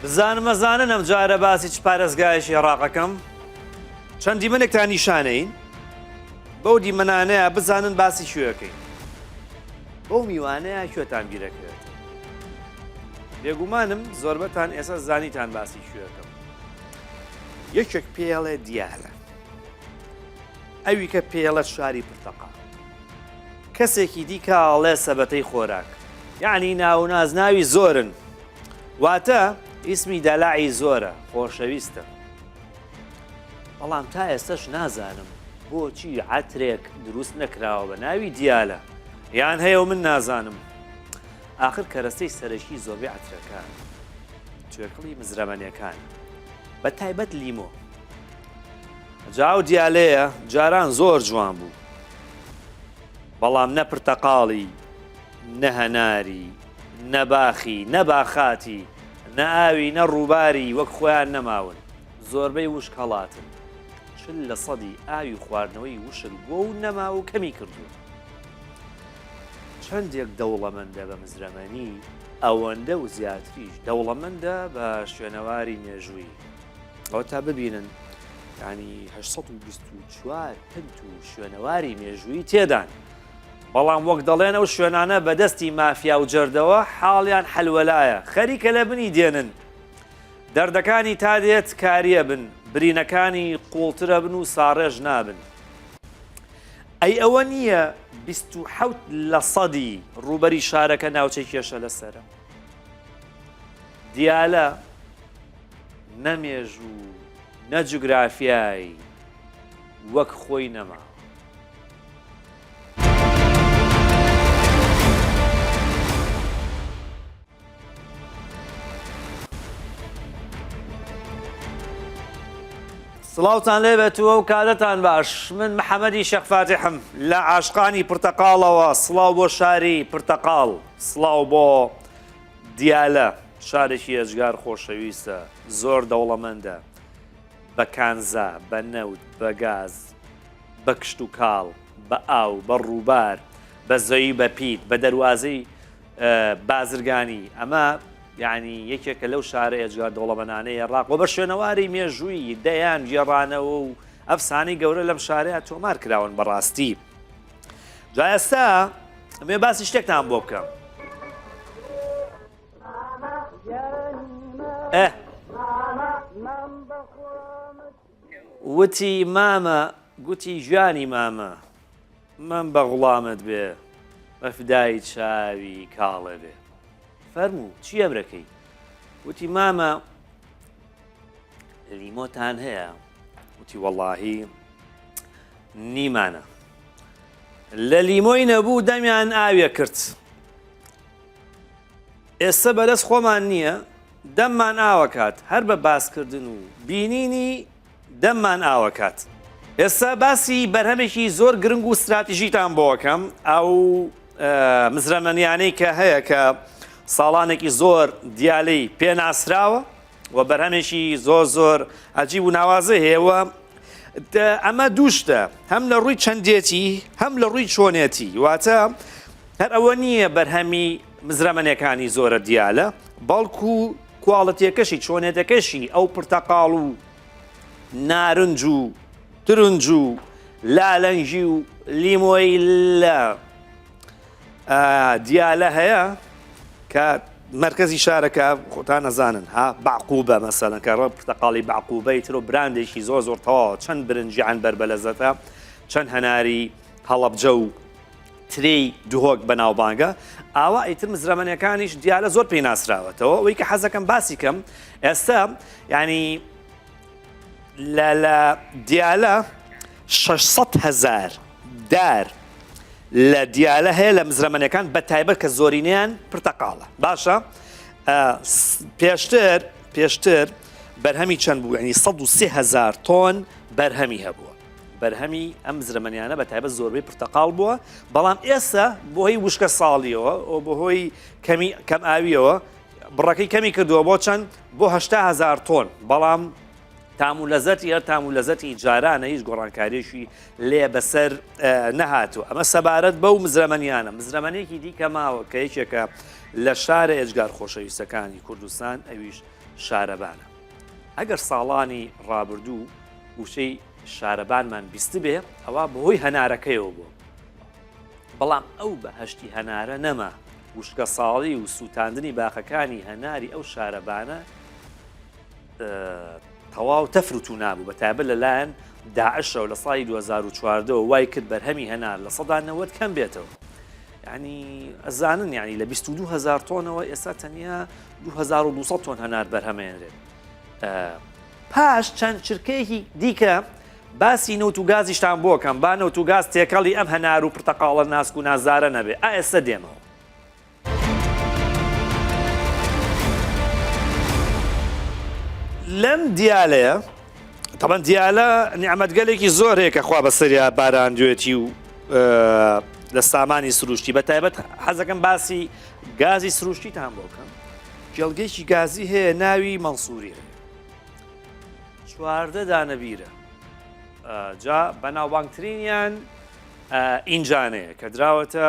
بزانم ئەزانن ئەم جارە باسی چ پارێزگایەکی عێراقەکەم؟ چەند دیمەنێکتان نیشانەین بەو دیمەنانەیە بزانن باسی کوێەکەین بەو میوانەیە کوێتان بیرەکەوێت بێگومانم زۆربەتان ئێستا زانیتان باسی کوێەکەم یەکێک پێڵێ دیارە ئەوی کە پێڵە شاری پرتەقا کەسێکی دیکە ئەڵێ سەبەتەی خۆراک. یەعنی ناو و نازناوی زۆرن. واتە ئیسمی دەلەعی زۆرە، خۆشەویستە. بەڵام تا ئێستەش نازانم بۆچی عەترێک دروست نەکراوە بە ناوی دیالە. یان هەیە و من نازانم. ئاخر کەرەستەی سەرەکی زۆربەی عەترەکان توێکڵی مزرەمەنیەکانە. بە تایبەت لیمۆ. جا ئەو دیالەیە جاران زۆر جوان بوو. بەڵام نە پرتەقاڵی، نە هەناری، نە باخی، نە باخاتی، نە ئاوی، نە ڕووباری وەک خۆیان نەماون. زۆربەی وشک هەڵاتن. 40 لە سەدی ئاوی خواردنەوەی وشک بووە و نەماوە و کەمی کردووە. چەندێک دەوڵەمەندە بە مزرەمەنی، ئەوەندە و زیاتریش دەوڵەمەندە بە شوێنەواری مێژوویی. ئەوەتا ببینن یانی 824 پنت و شوێنەواری مێژوویی تێدان. بەڵام وەک دەڵێن ئەو شوێنانە بە دەستی مافیا و جەردەوە حاڵیان حەلوەلایە، خەریکە لە بنی دێنن. دەردەکانی تا دێت کاریە بن، برینەکانی قووڵترە بن و ساڕێژ نابن. ئەی ئەوە نییە 27 لە سەدی ڕووبەری شارەکە ناوچەی کێشە لەسەرە؟ دیالە نە مێژوو و نە جوگرافیای وەک خۆی نەماوە. سڵاوتان لێبێت و ئەو کاتەتان باش من محەممەدی شێخ فاتیحم لە عاشقانی پرتەقاڵەوە سڵاو بۆ شاری پرتەقاڵ سڵاو بۆ دیالە شارێکی ئێجگار خۆشەویستە، زۆر دەوڵەمەندە بە کانزا، بە نەوت، بە گاز، بە کشتوکاڵ، بە ئاو، بە ڕووبار، بە زەوی بە پیت، بە دەروازەی بازرگانی. ئەمە یانی یەکێکە لەو شارە ئێجگار دەوڵەمەنانەی ئێراق و بە شوێنەواری مێژوویی دەیان گێڕانەوە و ئەفسانەی گەورە لەم شارەیا تۆمار کراون بەڕاستی. جا ئێستا ئەمێ باسی شتێکتان بۆ بکەم ئە وتی مامە گوتی گیانی مامە من بە غوڵامت بێ بە فدای چاوی کاڵێ بێ فەرموو چی ئەمرەکەی وتی مامە لیمۆتان هەیە وتی وەڵاهی نیمانە لە لیمۆی نەبوو دەمیان ئاوێ کرد ئێستا بەرەس خۆمان نییە دەممان ئاوەکات هەر بە باسکردن و بینینی دەممان ئاوەکات ئێستا باسی بەرهەمێکی زۆر گرنگ و ستراتیژیتان بۆکەم ئەو مزرەمەنیانەی کە هەیە کە ساڵانێکی زۆر دیالەی پێناسراوە و بەرهەمێکی زۆر زۆر عجیب و ناوازە هەیە و ئەمە دووشتە هەم لە ڕووی چەندێتی هەم لە ڕووی چۆنێتی واتە هەر ئەوە نییە بەرهەمی مزرەمەنەکانی زۆرە دیالە بەڵکو کواڵەتیەکەشی چۆنێتەکەشی ئەو پرتەقاڵ و نارنج و ترنج و لالەنگی و لیمۆی لە دیالە هەیە کە مەرکەزی شارەکە خۆتان نەزانن ها بەعقوبە مەسەلەن کە ڕە پرتەقاڵی بەعقوبەی تر و براندێکی زۆر زۆر تەواوە چەند برنجی عەنبەر بەلەزەتە چەند هەناری هەڵەبجە و ترێی دهۆک بەناوبانگە ئاوا ئیتر مزرەمەنەکانیش دیالە زۆر پێی ناسراوەتەوە ئەوەی کە حەزەکەم باسی کەم ئێستا ینی لە لە دیالە 600 هزار دار لە دیالە هەیە لە مزرەمەنەکان بە تایبەت کە زۆرینەیان پرتەقاڵە باشە پێشتر پێشتر بەرهەمی چەند بوو ینی 103 هزار تۆن بەرهەمی هەبووە بەرهەمی ئەم مزرەمەنیانە بە تایبەت زۆربەی پرتەقاڵ بووە بەڵام ئێستا بۆهی وشکە ساڵیەوە و بەهۆی کەمی کەم ئاویەوە بڕەکەی کەمی کردووە بۆ چەند بۆ 80 هزار تۆن بەڵام تام و لەزەتی هەر تام و لەزەتی جارانە هیچ گۆڕانکاریەکی لێ بەسەر نەهاتوو ئەمە سەبارەت بەو مزرەمەنیانە مزرەمەنێکی دیکە ماوە کە یەکێکە لە شارە ئێجگار خۆشەویستەکانی کوردستان ئەویش. شارەبانە. ئەگەر ساڵانی ڕابردوو وشەی شارەبانمان بیستبێ ئەوا بەهۆی هەنارەکەیەوە بووە. بەڵام ئەو بەهەشتی هەنارە نەما، وشکەساڵی و سووتاندنی باخەکانی هەناری ئەو شارەبانە تەواو تەفر و تونا بوو، بەتایبەت لەلایەن داعشەوە لە ساڵی 2014 وای کرد بەرهەمی هەنار 90% کەم بێتەوە. یعنی ئەزانن یعنی لە 22 هزار تۆنەوە ئێستا تەنیا 2200 تۆن هەنار بەرهەمێنرێت. پاش چەند چرکەیەکی دیکە باسی نەوت و گازیشتان بۆ کەم با نەوت و گاز تێکەڵی ئەم هەنار و پرتەقاڵە ناسک و نازدارە نەبێ ئا ئێستا دێمەوە. لەم دیالەیە تەبەن دیالە نیعمەتگەلێکی زۆر هەیە کە خوا بەسەریا باراندوێتی و لە سامانی سروشتی بە تایبەت حەزەکەم باسی گازی سروشتیتان بۆ بکەم کێڵگەیەکی گازی هەیە ناوی مەنسووری هەیە 14 دانە بیرە جا بەناوبانگترینیان ئینجانەیە کە دراوەتە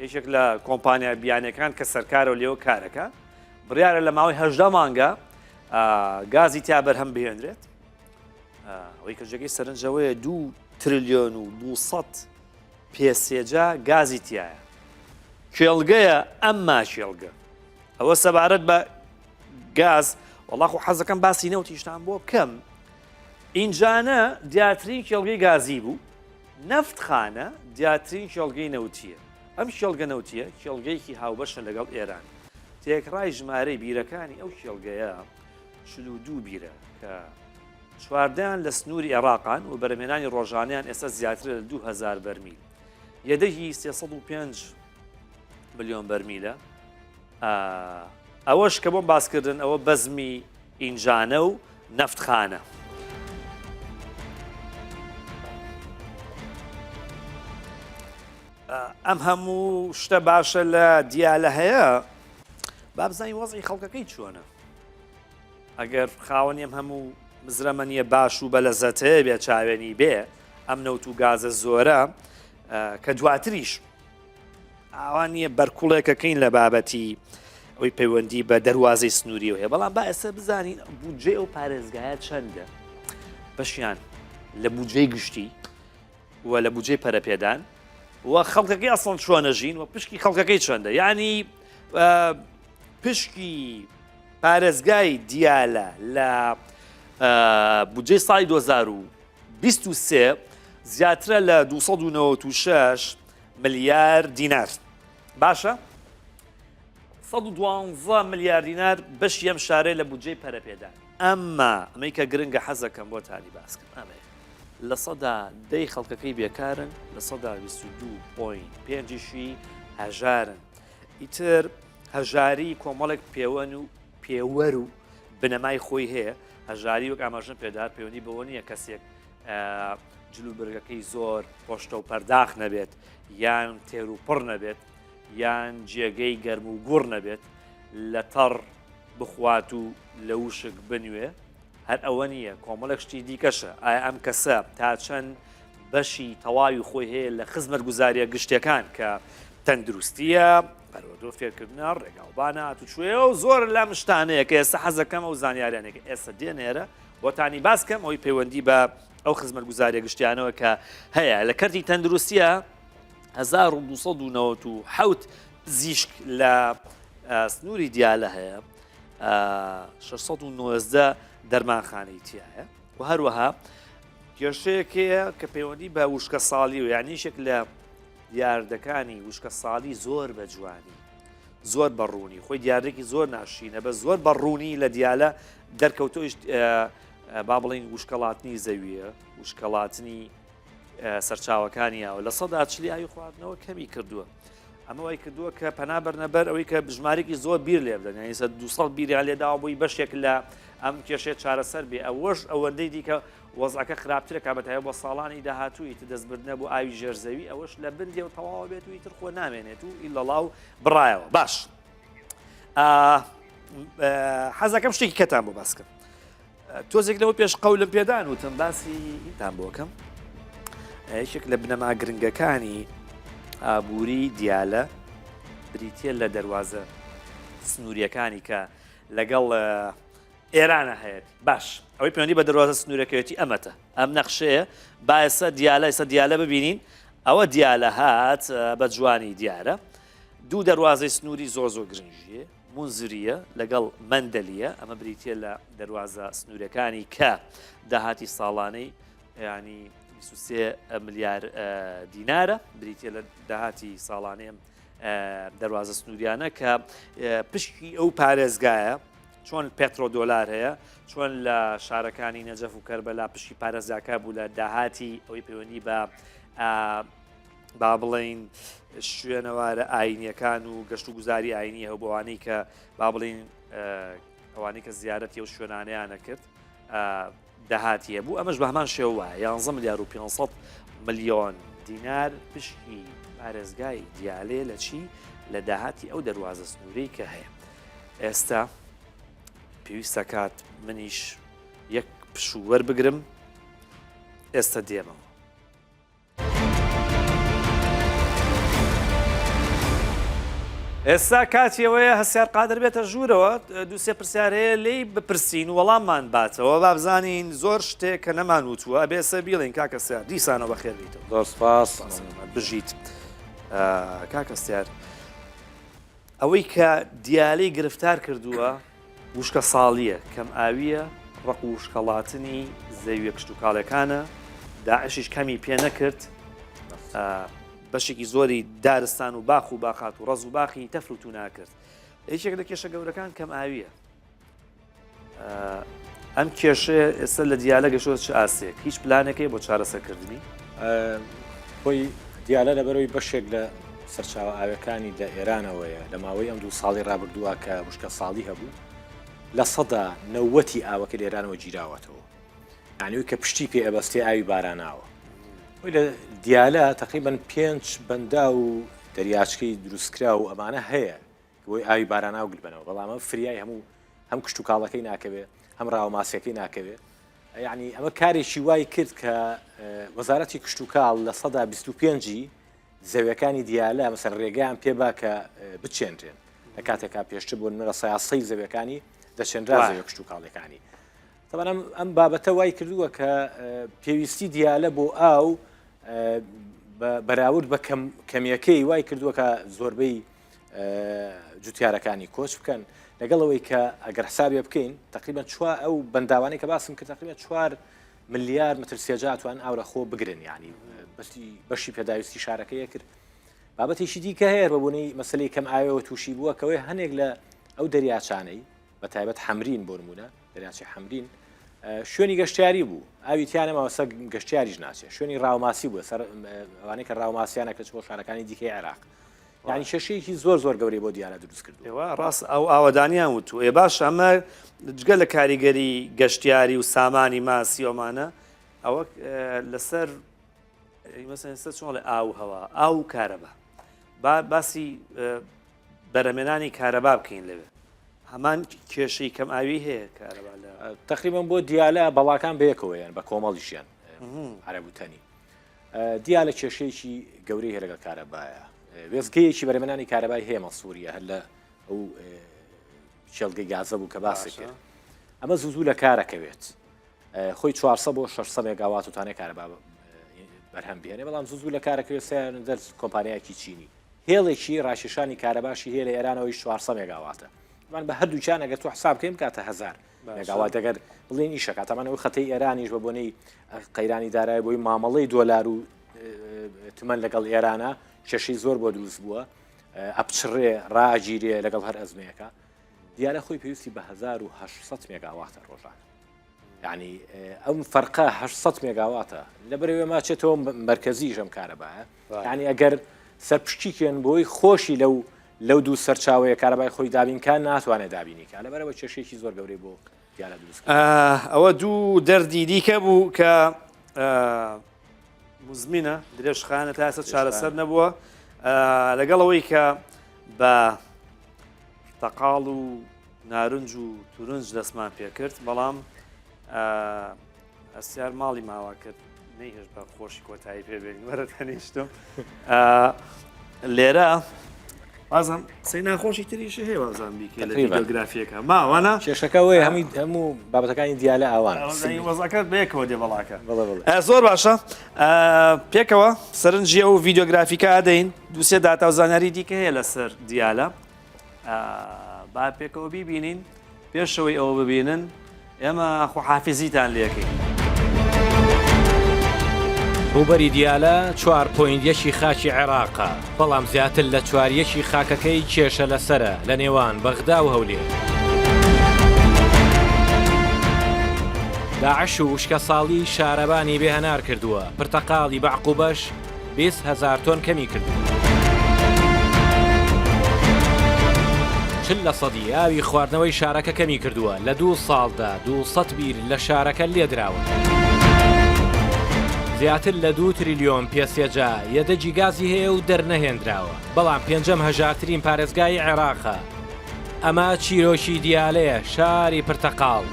یەکێک لە کۆمپانیا بیانەکان کە سەرکارە و لێوە کارەکە بڕیارە لە ماوەی هەژدە مانگە گازی تیا بەرهەم بهێنرێت ئەوەی کە جێگەی سەرنجەوەیە دو تریلیۆن و 200 پێسێجا گازی تایە کێڵگەیە ئەمما کێڵگە ئەوە سەبارەت بە گاز وەڵا خۆ حەزەکەم باسی نەوتیشتان بۆ بکەم ئینجانە دیارترین کێڵگەی گازی بوو نەفتخانە دیارترین کێڵگەی نەوتیە ئەم کێڵگە نەوتیە کێڵگەیەکی هاوبەشە لەگەڵ ئێران تێکڕای ژمارەی بیرەکانی ئەو کێڵگەیە 42 بیرە کە چواردەیان لە سنووری عێراقان و بەرەمێنانی ڕۆژانیان ئێستا زیاترە لە 2000 بەرمیل یەدەگی 305 ملیۆن بەرمیلە ئەوەش کە بۆم باسکردن ئەوە بەزمی ئینجانە و نەفتخانە. ئەم هەموو شتە باشە لە دیالە هەیە با بزانین وەزعی خەڵکەکەی چۆنە ئەگەر خاوەنی ئەم هەموو مزرەمەنیە باش و بەلەزەتەیە بێ چاوێنی بێ ئەم نەوت و گازە زۆرە کە دواتریش ئاوا نییە بەرکوڵێکەکەین لە بابەتی ئەوی پەیوەندی بە دەواازەی سنووریەوە هەیە بەڵام با ئێستا بزانین بودجەی ئەو پارێزگایە چەندە بەشیان لە بودجەی گشتی و لە بودجەی پەرەپێدان و خەڵکەکەی ئەسڵەن چۆنە ژین و پشکی خەڵکەکەی چەندە یعنی پشکی پارێزگای دیالە لە بودجەی ساڵی 2023 زیاترە لە 296 ملیار دینار باشە 112 ملیار دینار بەشی ئەم شارەیە لە بودجەی پەرەپێدان ئەمما ئەمەی کە گرنگە حەزەکەم بۆ تانی باسکەم ئەمەیە 10% خەڵکەکەی بێکارن 22.5 شی هەژارن ئیتر هەژاری کۆمەڵێک پێوەن و پێوەر و بنەمای خۆی هەیە هەژاری وەک ئاماژەم پێدا پەیوەندی بەوە نییە کەسێک جلوبەرگەکەی زۆر پۆشتە و پەرداخ نەبێت یان تێر و پڕ نەبێت یان جێگەی گەرم و گوڕ نەبێت لە تەڕ بخوات و لە وشک بنوێ هەر ئەوە نییە کۆمەڵێک شتی دیکەشە ئایا ئەم کەسە تا چەند بەشی تەواوی خۆی هەیە لە خزمەتگوزاریە گشتەکان کە تەندروستیە پەروەردە و فێرکردنە ڕێگاوبانە هاتوچۆیە و زۆر لەم شتانەیە کە ئێستا حەزەکەم ئەو زانیاریانێک ئێستا دێنێرە بۆتانی باس کەم ئەوی پەیوەندی بە ئەو خزمەتگوزاریە گشتیانەوە کە هەیە لە کەرتی تەندروستیە 1297 پزیشک لە سنووری دیالە هەیە 619 دەرمانخانەی تایە و هەروەها کێشەیەک هەیە کە پەیوەندی بە وشکە ساڵی و یانیشێک لە دیاردەکانی وشکە ساڵی زۆر بە جوانی زۆر بە ڕوونی خۆی دیاردێکی زۆر ناشینە بە زۆر بە ڕوونی لە دیالە دەرکەوتۆیش با بڵین وشکەڵاتنی زەویە وشکەڵاتنی سەرچاوەکانی ئاوە 40% ئاوی خواردنەوە کەمی کردووە ئەمە وای کردووە کە پەنا بەرنەبەر ئەوەی کە بژمارێکی زۆر بیر لێ بدەن یعنی 200 بیریان لێداوە بۆی بەشێک لە ئەم کێشەیە چارەسەر بێ ئەوەش ئەوەندەی دیکە وەزعەکە خراپترە کا بەتایبەت بۆ ساڵانی داهاتوو ئیتر دەستبردنە بۆ ئاوی ژێرزەوی ئەوەش لە بن دێ و تەواوە بێت و ئیتر خۆ نامێنێت و ئیلەڵا و بڕایەوە باش حەزەکەم شتێکی کەتان بۆ باسکەم تۆزێک لەوە پێش قەولم پێدان وتم باسی ئینتان بۆکەم یەکێک لە بنەما گرنگەکانی ئابووری دیالە بریتە لە دەواازە سنووریەکانی کە لەگەڵ. ئێرانە هەیەتی باش ئەوەی پەیوەندی بە دەروازە سنوورەکەیەتی ئەمەتە ئەم نەخشەیە با ئێستا دیالە ئێستا دیالە ببینین ئەوە دیالە هات بە جوانی دیارە دوو دەروازەی سنووری زۆر زۆر گرنگیە مونزریە لەگەڵ مەندەلیە ئەمە بریتە لە دەروازە سنوورەکانی کە داهاتی ساڵانەی ینی 23 ملیار دینارە بریتە لە داهاتی ساڵانەیە دەروازە سنووریانە کە پشکی ئەو پارێزگایە چۆن پێترۆ دۆلار هەیە چۆن لە شارەکانی نەجەف و کەربەلا پشکی پارێزگاکە بوو لە داهاتی ئەوەی پەیوەندی بە با بڵین شوێنەوارە ئاینیەکان و گەشت و گوزاری ئاینی هەو بۆوانەی کە با بڵین ئەوانەی کە زیارەتی ئەو شوێنانەیانە کرد داهاتی هەبوو، ئەمەش بە هەمان شێوە وایە، یانزە ملیار و 500 ملیۆن دینار پشکی پارێزگای دیالێ لە چی؟ لە داهاتی ئەو دەروازە سنوورەی کە هەیە. ئێستا پێویستە کات منیش یەک پشوو وەربگرم، ئێستا دێمەوە. ئێستا کاتی ئەوەیە هەستیار قادر بێتە ژوورەوە دووسێ پرسیار هەیە لێی بپرسین وەڵاممان باتەوە با بزانین زۆر شتێک کە نەمان وتووە ئەبێ سە بیڵین کاکە سیار دیسانەوە بەخێر بیتەوە زۆر سپاس بژیت کاکە سیار ئەوەی کە دیالەی گرفتار کردووە وشکەساڵییە، کەمئاوییە، ڕەق و وشکەڵاتنی زەویە کشتوکاڵیەکانە، داعشیش کەمی پێ نەکرد، بەشێکی زۆری دارستان و باخ و باخات و ڕەز و باخی تەفر و تونا کرد. یەکێک لە کێشە گەورەکان کەمئاوییە. ئەم کێشەیە ئێستا لە دیالە گەشتووە چ ئاستێک؟ هیچ پلانێک هەیە بۆ چارەسەرکردنی؟ خۆی دیالە لەبەرەوەی بەشێک لە سەرچاوە ئاوەکانی لە ئێرانەوەیە لە ماوەی ئەم دوو ساڵی ڕابردووە کە وشکە ساڵی هەبوو لە سەدا نەوەتی ئاوەکە لە ئێرانەوە گیراوەتەوە یعنی کە پشتی پێ ئەبەستێ ئاوی باراناوە خۆی لە دیالە تقریبا پێنج بەندا و دەریاچکەی دروستکرا و ئەمانە هەیە بۆی ئاوی باراناو گلبەنەوە بەڵام ئەمە فریای هەموو هەم کشتوکاڵەکەی ناکەوێ هەم ڕاوەماسیەکەی ناکەوێ یعنی ئەمە کارێکی وای کرد کە وەزارەتی کشتوکاڵ لە سەدا 25 زەویەکانی دیالە مەسەر ڕێگەیان پێ با کە بچێنرێن لە کاتێکا پێشتر بۆ نمرە سیاسەی زەویەکانی دەچێنرا زەویە کشتوکاڵەکانی طبعا ئەم بابەتە وای کردووە کە پێویستی دیالە بۆ ئاو بەراورد بە کەمیەکەی وای کردووە کە زۆربەی جوتیارەکانی کۆچ بکەن لەگەڵ ئەوەی کە ئەگەر حسابێ بکەین تقریبا چوار ئەو بەنداوانەی کە باسم کرد تقریبا چوار ملیار متر سێجا توان ئاو لە خۆ بگرن ینی بەسی بەشی پێداویستی شارەکەیە کرد بابەتێکی دیکە هەیە بە بوونەی مەسلەی کەم ئاوەوە تووشی بووە کەوەی هەنێک لە ئەو دەریاچانەی بە تایبەت حەمرین بۆ نمونە دەریاچەی حەمرین شوێنی گەشتیاری بوو ئاوی تیا نەماوە سەر گەشتیاریش ناچێت شوێنی ڕاوماسی بووە سەر ئەوانەی کە ڕاوماسیانە کە بۆ شارەکانی دیکەی عێراق یعنی کێشەیەکی زۆر زۆر گەورەی بۆ دیالە دروست کردو ئێوە ڕاست ئەو ئاوەدانیان وتو ئێ باش ئەمە جگە لە کاریگەری گەشتیاری و سامانی ماسی ئەمانە ئەوە لەسەر مەسەن سەر چۆڵێ ئاو هەوا ئاو و کارەبا با باسی بەرەمێنانی کارەبا بکەین لەوێ هەمان کێشەی کەم ئاوی هەیە کارەبا لە تقریبا بۆ دیالە بەڵاکان بەیەکەوەیان بە کۆمەڵیشیان عەرەب و تەنی دیالە کێشەیەکی گەورەی هەیە لەگەڵ کارەبایە وێستگەیەکی بەرەمێنانی کارەبای هەیە مەسووریە هەر لە ئەو کێڵگەی گازە بوو کە باسی کرد ئەمە زوو زوو لە کارەکەوێت خۆی 400 بۆ 600 مێگاوات و تانێ کارەبا بەرهەم بێنێ بەڵام زوو زوو لە کارەکەوێت سیان دەر کۆمپانیایەکی چینی هێڵێکی ڕاکێشانی کارەباشی هەیە لە ئێرانەوەی 400 مێگاواتە من بە هەردووکیان ئەگەر تۆ حساب بکەین بکاتە هزار مێگاوات ئەگەر بڵێن ئیشەکە تەمان ئەو خەتەی ئێرانیش بە بۆنەی قەیرانی دارایی بۆی مامەڵەی دۆلار و تمەن لەگەڵ ئێرانە کێشەی زۆر بۆ دروست بووە ئەپچڕێ ڕاگیرێ لەگەڵ هەر ئەزمەیەەکە دیارە خۆی پێویستی بە 1970 مێگاواتە ڕۆژانە یعنی ئەم فەرقە 800 مێگاواتە لە بەرەوێ ماچێتەوە مرکزی ژەم کارەبایە یعنی ئەگەر سەرپشکیکێن بۆی خۆشی لەو لەو دوو سەرچاوەیە کارەبای خۆی دابینکان ناتوانێت دابینیکە لەبەرەوە کێشێکی زۆر گەورەی بۆ دیالە دروست ئەوە دوو دەردی دیکە بوو کە مزمینە درێژخانە تا ئێستا چارەسەر نەبووە لەگەڵ ئەوەی کە بە تەقاڵ و نارنج و تورنج دەستمان پێکرد بەڵام هەستیار ماڵی ماوا کرد نەیهێشت بە خۆشی کۆتایی پێ بێنین وەرە تەنیشتم لێرە. بازم قسەی ناخۆشی تریش هەیە وازان بیکە لە ڤیدیۆگرافیەکە ماوانە کێشەکە وەیە هەمووی هەموو بابەتەکانی دیالە ئاوان وەزەکە بەیەکەوە دێ بەڵاکە زۆر باشە پێکەوە سەرنجی ئەو ڤیدیۆگرافیکە ئەدەین دووسێ داتا و زانیاری دیکە هەیە لەسەر دیالە با پێکەوە بیبینین پێشەوەی ئەوە ببینن ئێمە خواحافیزیتان لێکەین. ڕووبەری دیالە چوار point یەکی خاکی عێراقە، بەڵام زیاتر لە چوار یەکی خاکەکەی کێشە لەسەرە لە نێوان بەغدا و هەولێر. داعش و وشکەساڵی شارەبانی بێ هەنار کردووە، پرتەقاڵی بەعقوبەش 20 هەزار تۆن کەمی کردووە. 40 لە سەدی ئاوی خواردنەوەی شارەکە کەمی کردووە، لە دوو ساڵدا 200 بیر لە شارەکە لێدراون. زیاتر لە دوو تریلیۆن پێ سێجا یەدەگی گازی هەیە و دەرنەهێندراوە، بەڵام پێنجەم هەژارترین پارێزگای عێراقە. ئەمە چیرۆکی دیالەیە، شاری پرتەقاڵ.